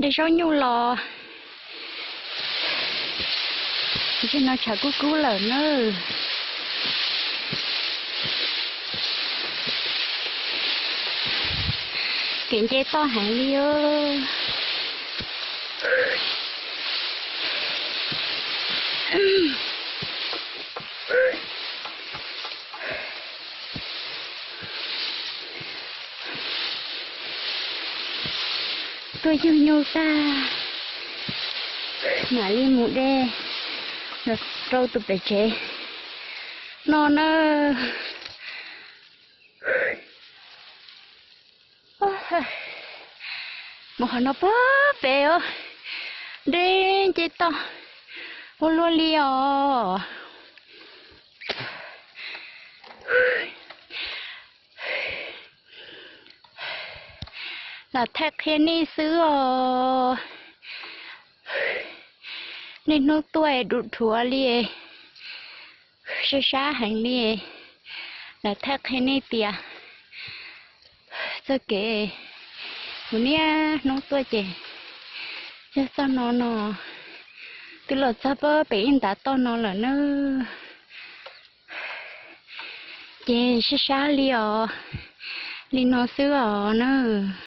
De zaub nyuj los, tsis no tshav kub kub lawm na. Kev nce toj heev li os. Tuaj yug nyuj tag, mam li mus de rau tus pem tsev no na. Mus qhov no puag pem os, de nce toj ua luaj li os. Lam thaij qhia nej xwb os. Niaj hnub tuaj es dhuav dhuav li, sab sab heev li. Lam thaij qhia nej tias txoj kev kuv niaj hnub tuaj ces yog txoj no no, twb los txog pem ib ntav toj no lawm na. Ces sab sab li os, li no xwb os na.